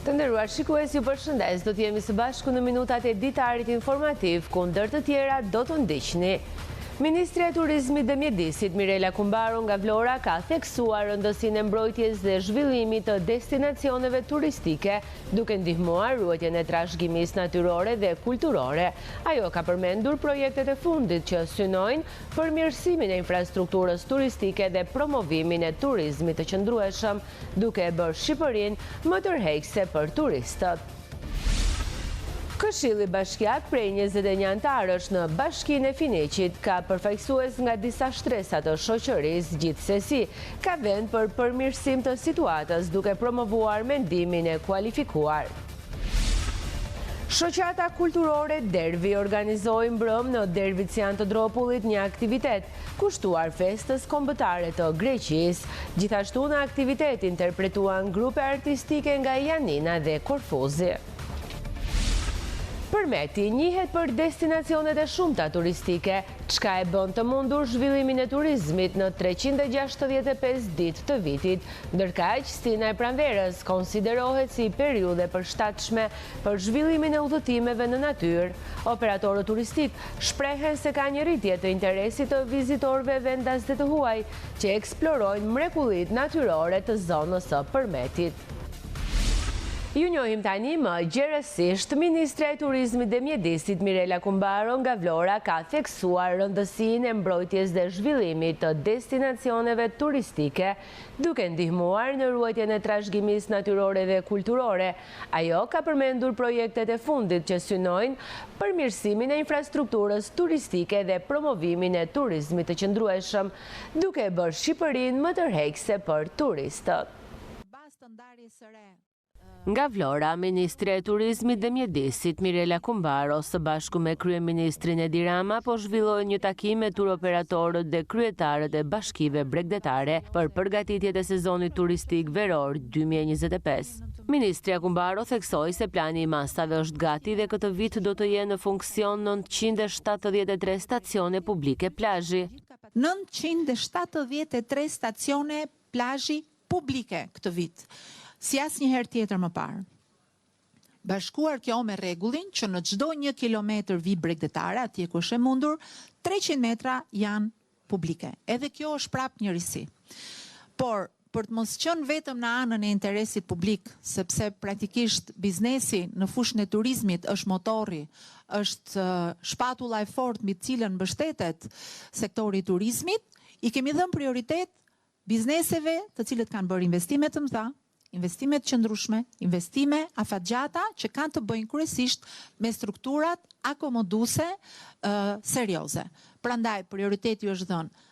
Të nderuar shikues, ju përshëndes. Do të jemi së bashku në minutat e ditarit informativ, ku ndër të tjera do të ndiqni. Ministrja e Turizmit dhe Mjedisit, Mirela Kumbaro nga Vlora ka theksuar rëndësinë e mbrojtjes dhe zhvillimit të destinacioneve turistike, duke ndihmuar ruajtjen e trashëgimisë natyrore dhe kulturore. Ajo ka përmendur projektet e fundit që synojnë përmirësimin e infrastrukturës turistike dhe promovimin e turizmit të qëndrueshëm, duke e bërë Shqipërinë më tërheqëse për turistët. Këshilli Bashkiak prej 21 anëtarësh në Bashkinë e Finiqit ka përfaqësues nga disa shtresa të shoqërisë, gjithsesi, ka vend për përmirësim të situatës duke promovuar mendimin e kualifikuar. Shoqata Kulturore Dervi organizoi mbrëmë në Dervician të Dropullit një aktivitet, kushtuar festës kombëtare të Greqisë. Gjithashtu në aktivitet interpretuan grupe artistike nga Janina dhe Korfuzi. Përmeti njihet për destinacionet e shumta turistike, çka e bën të mundur zhvillimin e turizmit në 365 ditë të vitit. Ndërkaq, stina e pranverës konsiderohet si periudhë e përshtatshme për zhvillimin e udhëtimeve në natyrë. Operatorët turistikë shprehen se ka një rritje të interesit të vizitorëve vendas dhe të huaj që eksplorojnë mrekullitë natyrore të zonës së Përmetit. Ju njohim tani më gjerësisht. Ministrja e Turizmit dhe Mjedisit, Mirela Kumbaro nga Vlora ka theksuar rëndësinë e mbrojtjes dhe zhvillimit të destinacioneve turistike, duke ndihmuar në ruajtjen e trashëgimisë natyrore dhe kulturore. Ajo ka përmendur projektet e fundit që synojnë përmirësimin e infrastrukturës turistike dhe promovimin e turizmit të qëndrueshëm, duke e bërë Shqipërinë më tërheqëse për turistët. Nga Vlora, Ministrja e Turizmit dhe Mjedisit, Mirela Kumbaro, së bashku me kryeministrin Edi Rama po zhvillojnë një takim me turoperatorët dhe kryetarët e bashkive bregdetare për përgatitjet e sezonit turistik veror 2025. Ministrja Kumbaro theksoi se plani i masave është gati dhe këtë vit do të jenë në funksion 973 stacione publike plazhi. 973 stacione plazhi publike këtë vit, si asnjëherë tjetër më parë. Bashkuar kjo me rregullin që në çdo një kilometër vijë bregdetare, atje ku është e mundur, 300 metra janë publike. Edhe kjo është prapë një risi. Por, për të mos qenë vetëm në anën e interesit publik, sepse praktikisht biznesi në fushën e turizmit është motori, është shpatulla e fortë mbi të cilën mbështetet sektori i turizmit, i kemi dhënë prioritet bizneseve të cilët kanë bërë investime të mëdha, investime të qëndrueshme, investime afatgjata që kanë të bëjnë kryesisht me strukturat akomoduese serioze. Prandaj prioriteti u është dhënë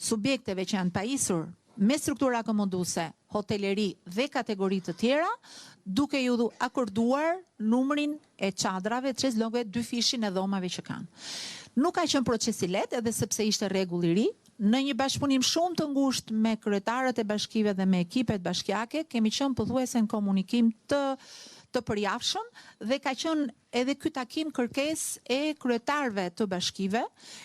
subjekteve që janë pajisur me struktura akomoduese, hoteleri dhe kategori të tjera, duke ju akorduar numrin e çadrave, shezlongëve, dyfishin e dhomave që kanë. Nuk ka qenë proces i lehtë edhe sepse ishte rregull i ri, Në një bashkëpunim shumë të ngushtë me kryetarët e bashkive dhe me ekipet bashkiake, kemi qenë pothuajse në komunikim të të përjavshëm dhe ka qenë edhe ky takim kërkesë e kryetarëve të bashkive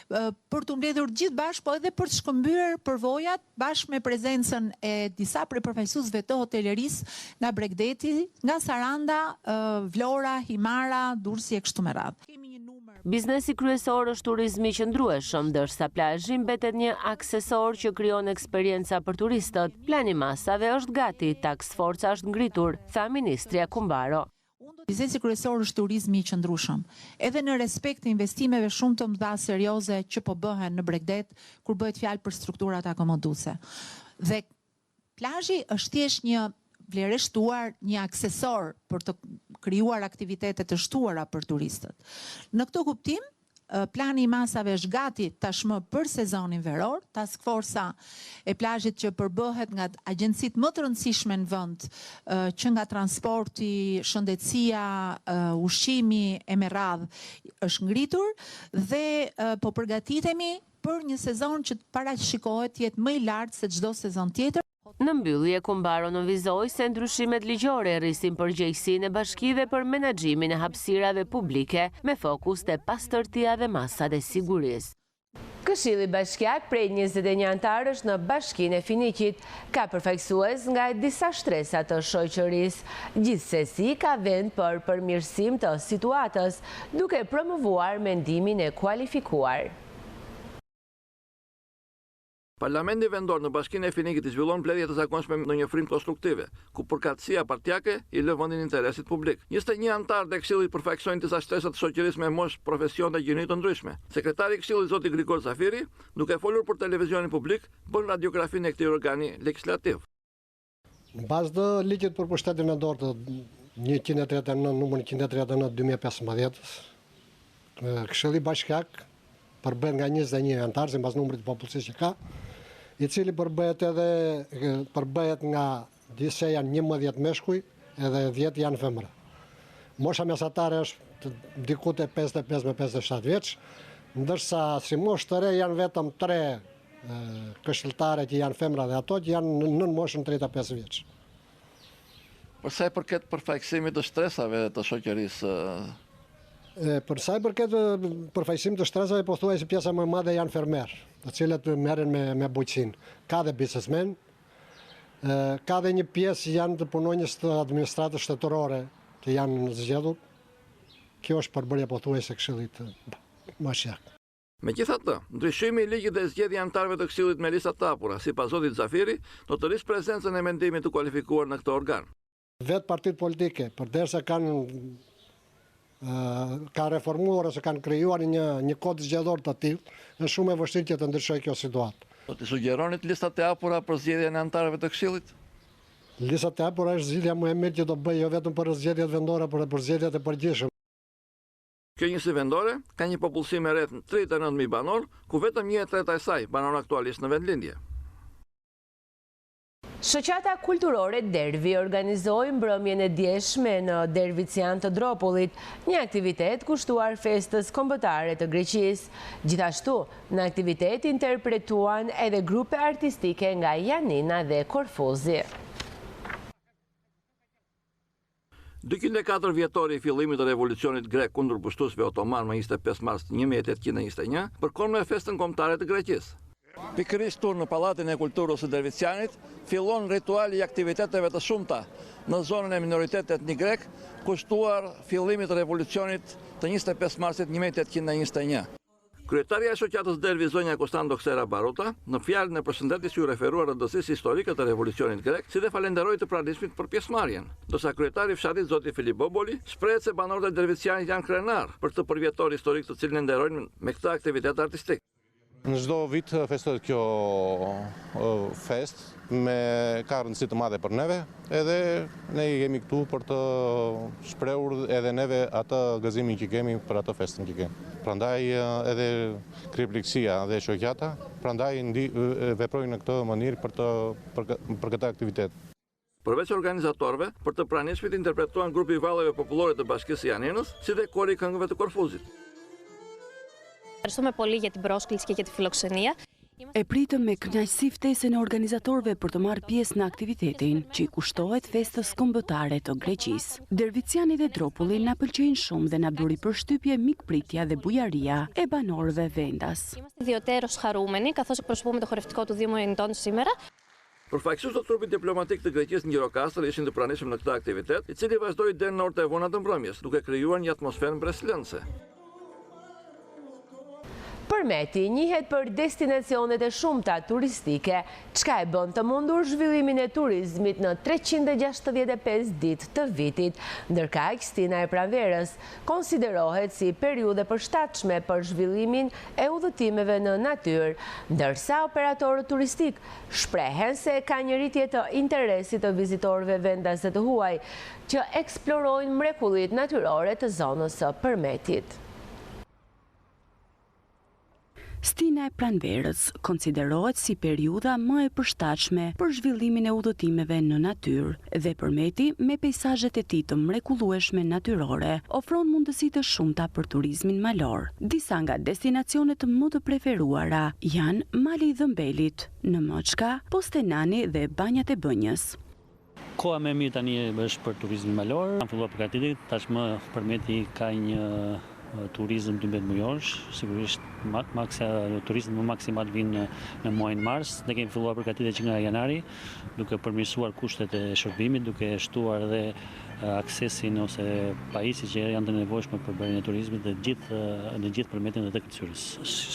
për t'u mbledhur të gjithë bashkë, po edhe për të shkëmbyer përvojat bashkë me prezencën e disa prej përfaqësuesve të hotelerisë nga bregdeti, nga Saranda, Vlora, Himara, Durrësi e kështu me radhë. Biznesi kryesor është turizmi i qëndrueshëm, ndërsa plazhi mbetet një aksesor që krijon eksperienca për turistët. Plani i masave është gati, task forca është ngritur, tha ministrja Kumbaro. Biznesi kryesor është turizmi i qëndrueshëm. Edhe në respekt të investimeve shumë të mëdha serioze që po bëhen në bregdet, kur bëhet fjalë për strukturat akomoduese. Dhe Plazhi është thjesht një vlerë e shtuar, një aksesor për të krijuar aktivitete të shtuara për turistët. Në këtë kuptim, plani i masave është gati tashmë për sezonin veror. Task forca e plazhit që përbëhet nga agjencitë më të rëndësishme në vend, që nga transporti, shëndetësia, ushqimi e me radhë është ngritur dhe po përgatitemi për një sezon që parashikohet të jetë më i lartë se çdo sezon tjetër. Në mbyllje, Kumbaro nënvizoi se ndryshimet ligjore rrisin përgjegjësinë e bashkive për menaxhimin e hapësirave publike, me fokus te pastërtia dhe masat e sigurisë. Këshilli Bashkiak prej 21 anëtarësh në Bashkinë e Finiqit ka përfaqësues nga disa shtresa të shoqërisë. Gjithsesi ka vend për përmirësim të situatës, duke promovuar mendimin e kualifikuar. Parlamenti vendor në Bashkinë e Finiqit i zhvillon mbledhje të zakonshme në një frymë konstruktive, ku përkatësia partiake i lë vendin interesit publik. 21 anëtarët e Këshillit përfaqësojnë disa shtresa të shoqërisë me moshë, profesion dhe gjini të ndryshme. Sekretari i Këshillit zoti Grigor Zafiri, duke folur për televizionin publik, bën radiografinë e këtij organi legjislativ. Në bazë të ligjit për pushtetin vendor të 139, numër 139 2015, Këshilli Bashkiak përbëhet nga 21 anëtarë sipas numrit të popullsisë që ka, i cili përbëhet edhe përbëhet nga disa janë 11 meshkuj edhe 10 janë femra. Mosha mesatare është diku te 55 me 57 vjeç, ndërsa si moshë të re janë vetëm 3 këshilltare që janë femra dhe ato që janë nën moshën 35 vjeç. Për sa i përket përfaqësimit të shtresave të shoqërisë? Për sa i përket përfaqësimit të shtresave, pothuajse pjesa më e madhe janë fermerë, të cilët merren me me bujqësinë. Ka dhe biznesmenë, ka dhe një pjesë që janë të punonjës të administratës shtetërore që janë zgjedhur. Kjo është përbërja pothuajse e këshillit bashkiak. Megjithatë, ndryshimi i ligjit dhe zgjedhja e anëtarëve të Këshillit me lista të hapura, sipas zotit Zafiri, do të rrisë prezencën e mendimit të kualifikuar në këtë organ. Vetë partitë politike, përderisa kanë kanë reformuar ose kanë krijuar një një kod zgjedhor të tillë, është shumë e vështirë që të ndryshojë kjo situatë. Do t'i sugjeronit listat e hapura për zgjedhjen e anëtarëve të Këshillit? Listat e hapura është zgjidhja më e mirë që do bëjë jo vetëm për zgjedhjet vendore, por edhe për zgjedhjet e përgjithshme. Kjo njësi vendore ka një popullsi me rreth 39.000 banorë, ku vetëm një e treta e saj banon aktualisht në vendlindje. Shoqata Kulturore Dervi organizoi mbrëmjen e djeshme në Dervician të Dropullit, një aktivitet kushtuar festës kombëtare të Greqisë. Gjithashtu, në aktivitet interpretuan edhe grupe artistike nga Janina dhe Korfuzi. 204 vjetori i fillimit të revolucionit grek kundër pushtuesve otomanë më 25 mars 1821, përkon me festën kombëtare të Greqisë. Pikërisht këtu në Pallatin e Kulturës së Dervicianit fillon rituali i aktiviteteve të shumta në zonën e minoritetit etnik grek, kushtuar fillimit të revolucionit të 25 marsit 1821. Kryetarja e shoqatës Dervi zonja Kostando Ksera Baruta, në fjalën e përshëndetjes iu referua rëndësisë historike të revolucionit grek, si dhe falenderoi të pranishmit për pjesëmarrjen. Ndërsa kryetari i fshatit zoti Filip Boboli, shprehet se banorët e Dervicianit janë krenarë për këtë përvjetor historik të cilin e nderojnë me këtë aktivitet artistik. Në çdo vit festohet kjo festë me ka rëndësi të madhe për neve, edhe ne jemi këtu për të shprehur edhe neve atë gëzimin që kemi për atë festën që kemi. Prandaj edhe kryepleqësia dhe shoqata, prandaj veprojnë në këtë mënyrë për të për këtë aktivitet. Përveç organizatorëve, për të pranishmit interpretuan grupi i valleve popullore të Bashkisë së Janinës, si dhe kori i këngëve të Korfuzit. Ευχαριστούμε πολύ για την πρόσκληση και για τη φιλοξενία. E pritëm me kënaqësi ftesën e organizatorëve për të marrë pjesë në aktivitetin që i kushtohet festës kombëtare të Greqisë. Derviciani dhe Dropulli na pëlqejnë shumë dhe na bëri përshtypje mikpritja dhe bujaria e banorëve vendas. Είμαστε ιδιαιτέρως χαρούμενοι, καθώς εκπροσωπούμε το χορευτικό του Δήμου Ενιτών σήμερα. Përfaqësues të trupit diplomatik të Greqisë në Gjirokastër ishin të pranishëm në këtë aktivitet, i cili vazhdoi deri në orët e vona të mbrëmjes, duke krijuar një atmosferë mbresëlënëse. Përmeti njihet për destinacionet e shumta turistike, çka e bën të mundur zhvillimin e turizmit në 365 ditë të vitit. Ndërkaq, stina e pranverës konsiderohet si periudhë e përshtatshme për zhvillimin e udhëtimeve në natyrë, ndërsa operatorët turistikë shprehen se ka një rritje të interesit të vizitorëve vendas dhe të huaj, që eksplorojnë mrekullitë natyrore të zonës së Përmetit. Stina e pranverës konsiderohet si periudha më e përshtatshme për zhvillimin e udhëtimeve në natyrë dhe Përmeti me peisazhet e tij të mrekullueshme natyrore ofron mundësi të shumta për turizmin malor. Disa nga destinacionet më të preferuara janë Mali i Dhëmbelit, në Mëçka, Postenani dhe Banjat e Bënjës. Koha më e mirë tani është për turizmin malor. Kanë filluar përgatitjet, tashmë Përmeti ka një turizëm 12 mujorësh, sigurisht turistët më maksimal vijnë në muajin mars. Ne kemi filluar përgatitjet që nga janari, duke përmirësuar kushtet e shërbimit, duke shtuar edhe aksesin ose pajisjet që janë të nevojshme për bërjen e turizmit dhe gjithë në gjithë Përmetin dhe të Këlcyrës.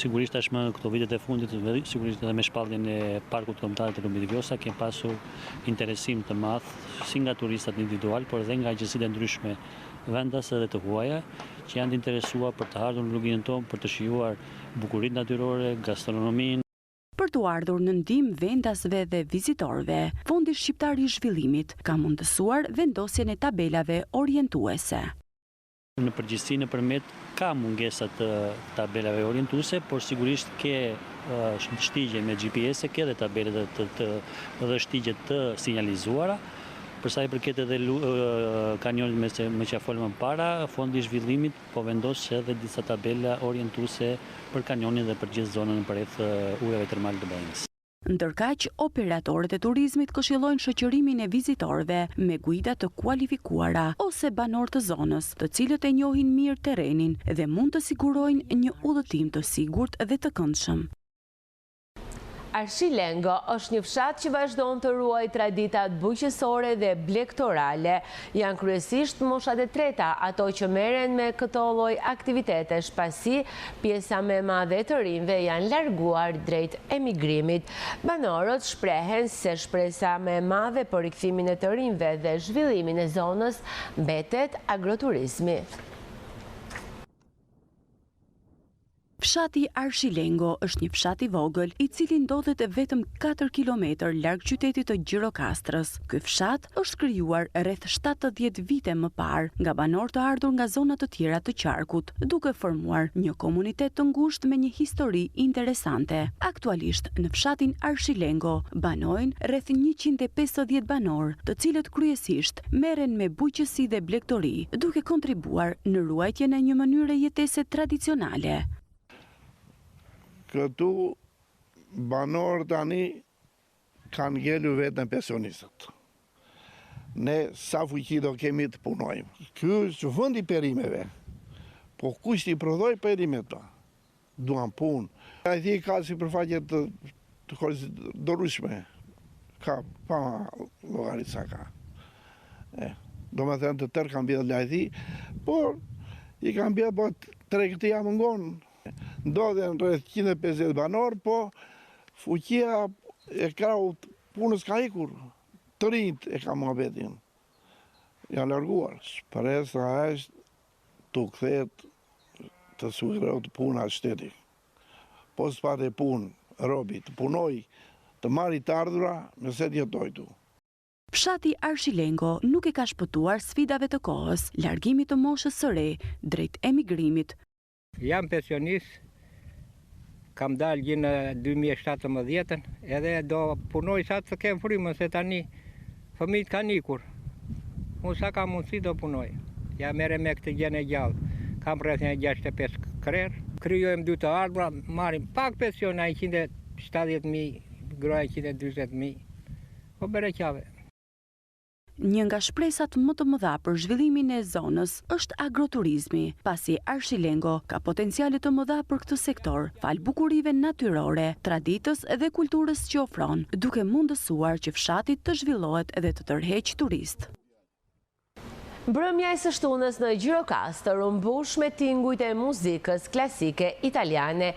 Sigurisht tashmë këto vitet e fundit, sigurisht edhe me shpalljen e Parkut Kombëtar të Lumit Vjosa kemi pasur interesim të madh si nga turistat individual, por edhe nga agjencitë e ndryshme vendase dhe të huaja, që janë të interesuar për të ardhur në luginën tonë për të shijuar bukuritë natyrore, gastronominë. Për t'u ardhur në ndihmë vendasve dhe vizitorëve, Fondi Shqiptar i Zhvillimit ka mundësuar vendosjen e tabelave orientuese. Në përgjithësi në Përmet ka mungesa të tabelave orientuese, por sigurisht ke shtigje me GPS, ke dhe tabela të, të, dhe shtigje të sinjalizuara. Për sa i përket edhe kanionit me me që folëm më para, Fondi i Zhvillimit po vendos edhe disa tabela orientuese për kanionin dhe për gjithë zonën përreth ujërave termale të Bllajnës. Ndërkaq, operatorët e turizmit këshillojnë shoqërimin e vizitorëve me guida të kualifikuara ose banorë të zonës, të cilët e njohin mirë terrenin dhe mund të sigurojnë një udhëtim të sigurt dhe të këndshëm. Arshilengo është një fshat që vazhdon të ruajë traditat bujqësore dhe blegtorale. Janë kryesisht moshat e treta ato që merren me këto lloj aktivitetesh, pasi pjesa më e madhe e të rinjve janë larguar drejt emigrimit. Banorët shprehen se shpresa më e madhe për rikthimin e të rinjve dhe zhvillimin e zonës mbetet agroturizmi. Fshati Arshilengo është një fshat i vogël, i cili ndodhet vetëm katër kilometër larg qytetit të Gjirokastrës. Ky fshat është krijuar rreth 70 vite më parë nga banorë të ardhur nga zona të tjera të qarkut, duke formuar një komunitet të ngushtë me një histori interesante. Aktualisht, në fshatin Arshilengo banojnë rreth 150 banorë, të cilët kryesisht merren me bujqësi dhe blegtori, duke kontribuar në ruajtjen e një mënyre jetese tradicionale. Këtu banorë tani kanë ngelur vetëm pensionistët. Ne sa fuqi do kemi të punojmë. Ky është vendi i perimeve. Po kush t'i prodhojë perimet pa? Duan punë. Ai ka sipërfaqe të të konsiderueshme. Ka pa llogarit sa ka. E, domethënë të tërë kanë mbjellë lajthi, por i kanë mbjellë, po tregtia mungon. Ndodhen rreth 150 banorë, po fuqia e krahut punës ka ikur. Të rinjtë e ka muhabetin. Janë larguar. Shpresa është t'u kthehet të sigurohet puna shteti. Po s'pate punë, robi, të punojë, të marrë të ardhura, me se të jetojë këtu. Fshati Arshilengo nuk i ka shpëtuar sfidave të kohës, largimit të moshës së re drejt emigrimit. Jam pensionist, kam dalë gjë në 2017-ën, edhe do punoj sa të kem frymën, se tani fëmijët kanë ikur. Unë sa kam mundësi do punoj. Ja merrem me këtë gjënë e gjallë. Kam rreth një 65 krerë. Krijojmë dy të ardhura, marrim pak pension, 170.000, groja 140.000. Po bereqave. Një nga shpresat më të mëdha për zhvillimin e zonës është agroturizmi, pasi Arshilengo ka potenciale të mëdha për këtë sektor, falë bukurive natyrore, traditës dhe kulturës që ofron, duke mundësuar që fshati të zhvillohet dhe të tërheqë turistë. Mbrëmja e së shtunës në Gjirokastër u mbush me tingujt e muzikës klasike italiane.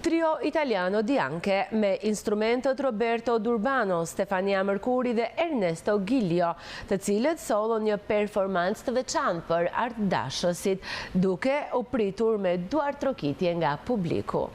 Trio Italiano di Anche me instrumentët Roberto Durbano, Stefania Mërkuri dhe Ernesto Giglio, të cilët sollën një performancë të veçantë për artdashësit, duke u pritur me duartrokitje nga publiku.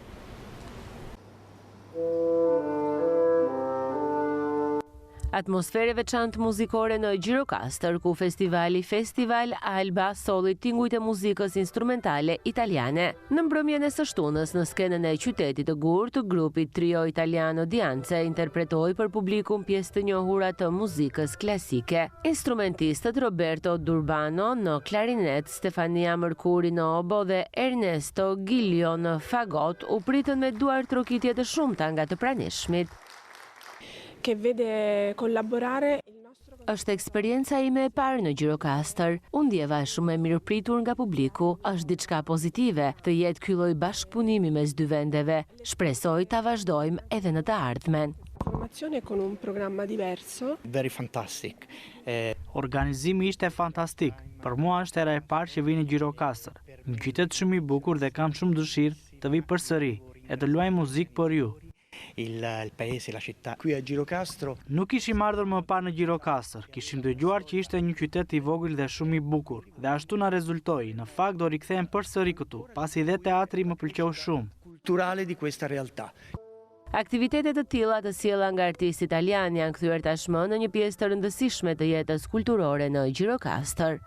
Atmosferë e veçantë muzikore në Gjirokastër, ku festivali Festival Alba solli tingujt e muzikës instrumentale italiane. Në mbrëmjen e së shtunës, në skenën e qytetit të gurtë, grupi Trio Italiano di Ance interpretoi për publikun pjesë të njohura të muzikës klasike. Instrumentistët Roberto Durbano në klarinetë, Stefania Mërkuri në obo dhe Ernesto Giglio në fagot u pritën me duartrokitje të shumta nga të pranishmit. Che vede collaborare il nostro. Është eksperienca ime e parë në Gjirokastër. U ndjeva shumë e mirëpritur nga publiku. Është diçka pozitive të jetë ky lloj bashkëpunimi mes dy vendeve. Shpresoj ta vazhdojmë edhe në të ardhmen. Formazione con un programma diverso. Very fantastic. Organizimi ishte fantastik. Për mua është hera e parë që vij në Gjirokastër. Një qytet shumë i bukur dhe kam shumë dëshirë të vij përsëri e të luaj muzikë për ju. Il paese, la città. Qui a Girocastro. Nuk kishim ardhur më parë në Gjirokastër, kishim dëgjuar që ishte një qytet i vogël dhe shumë i bukur, dhe ashtu na rezultoi, në fakt do rikthehem përsëri këtu, pasi dhe teatri më pëlqeu shumë. Culturale di questa realtà. Aktivitete të tilla të sjella nga artistë italianë janë kthyer tashmë në një pjesë të rëndësishme të jetës kulturore në Gjirokastër.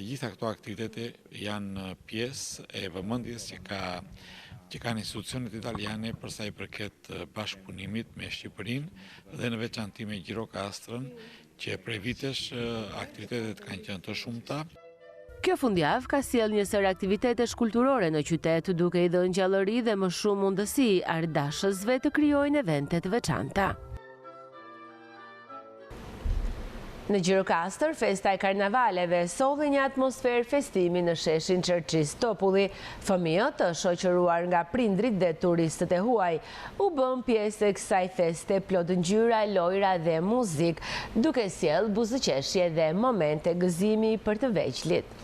Të gjitha këto aktivitete janë pjesë e vëmendjes që ka që kanë institucionet italiane për sa i përket bashkëpunimit me Shqipërinë dhe në veçanti me Gjirokastrën, që prej vitesh aktivitetet kanë qenë të shumta. Kjo fundjavë ka sjellë një sërë aktivitetesh kulturore në qytet, duke i dhënë gjallëri dhe më shumë mundësi artdashësve të krijojnë evente të veçanta. Në Gjirokastër, festa e karnavaleve solli një atmosferë festimi në sheshin Çerçiz Topulli. Fëmijët, të shoqëruar nga prindërit dhe turistët e huaj, u bënë pjesë e kësaj feste plot ngjyra, lojra dhe muzikë, duke sjellë buzëqeshje dhe momente gëzimi për të vegjlit.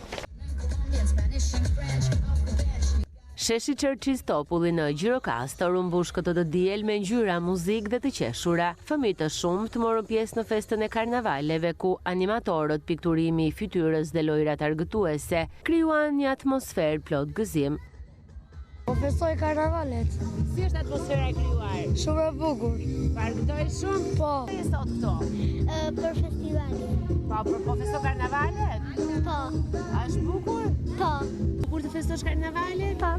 Sheshi Çerçiz Topulli në Gjirokastër u mbush këtë të diel me ngjyra, muzikë dhe të qeshura. Fëmijë të shumtë morën pjesë në festën e karnavaleve, ku animatorët, pikturimi i fytyrës dhe lojërat argëtuese krijuan një atmosferë plot gëzim. Po festoj karnavalet. Si është atmosfera e krijuar? Shumë e bukur. Po argëtohesh shumë? Po. Je sot këtu? Për festivalin. Po, për po festo karnavalet? Po. A është bukur? Po. Bukur të festosh karnavalet? Po.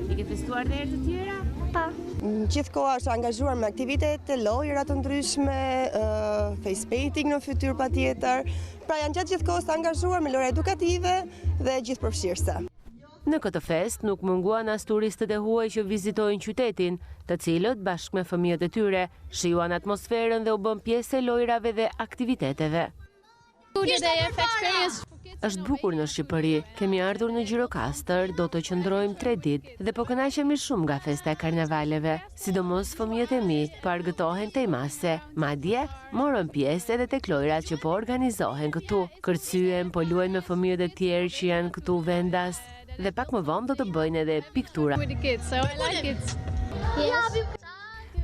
I ke festuar dhe herë të tjera? Po. Gjithë koha është angazhuar me aktivitete, lojëra të ndryshme, face painting në fytyrë patjetër. Pra janë gjatë gjithë kohës të angazhuar me lojëra edukative dhe gjithëpërfshirëse. Në këtë festë nuk munguan as turistët e huaj që vizitojnë qytetin, të cilët, bashkë me fëmijët e tyre, shijuan atmosferën dhe u bënë pjesë e lojërave dhe aktiviteteve. Është bukur në Shqipëri, kemi ardhur në Gjirokastër, do të qëndrojmë tre ditë dhe po kënaqemi shumë nga festa e karnavaleve. Sidomos fëmijët e mi po argëtohen tej mase, madje morën pjesë edhe tek lojërat që po organizohen këtu. Kërcyen, po luajnë me fëmijët e tjerë që janë këtu vendas dhe pak më vonë do të bëjnë edhe piktura.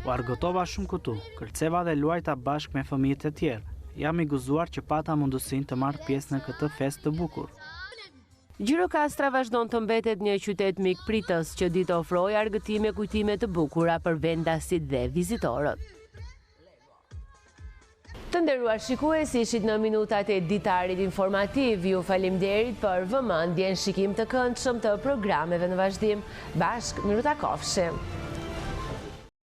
U argëtova shumë këtu, kërceva dhe luajta bashkë me fëmijët e tjerë. Jam i gëzuar që pata mundësinë të marr pjesë në këtë festë të bukur. Gjirokastra vazhdon të mbetet një qytet mikpritës që di të ofrojë argëtim e kujtime të bukura për vendasit dhe vizitorët. Të nderuar shikues, ishit në minutat e ditarit informativ. Ju faleminderit për vëmendjen, shikim të këndshëm të programeve në vazhdim. Bashkë, mirutakofshim.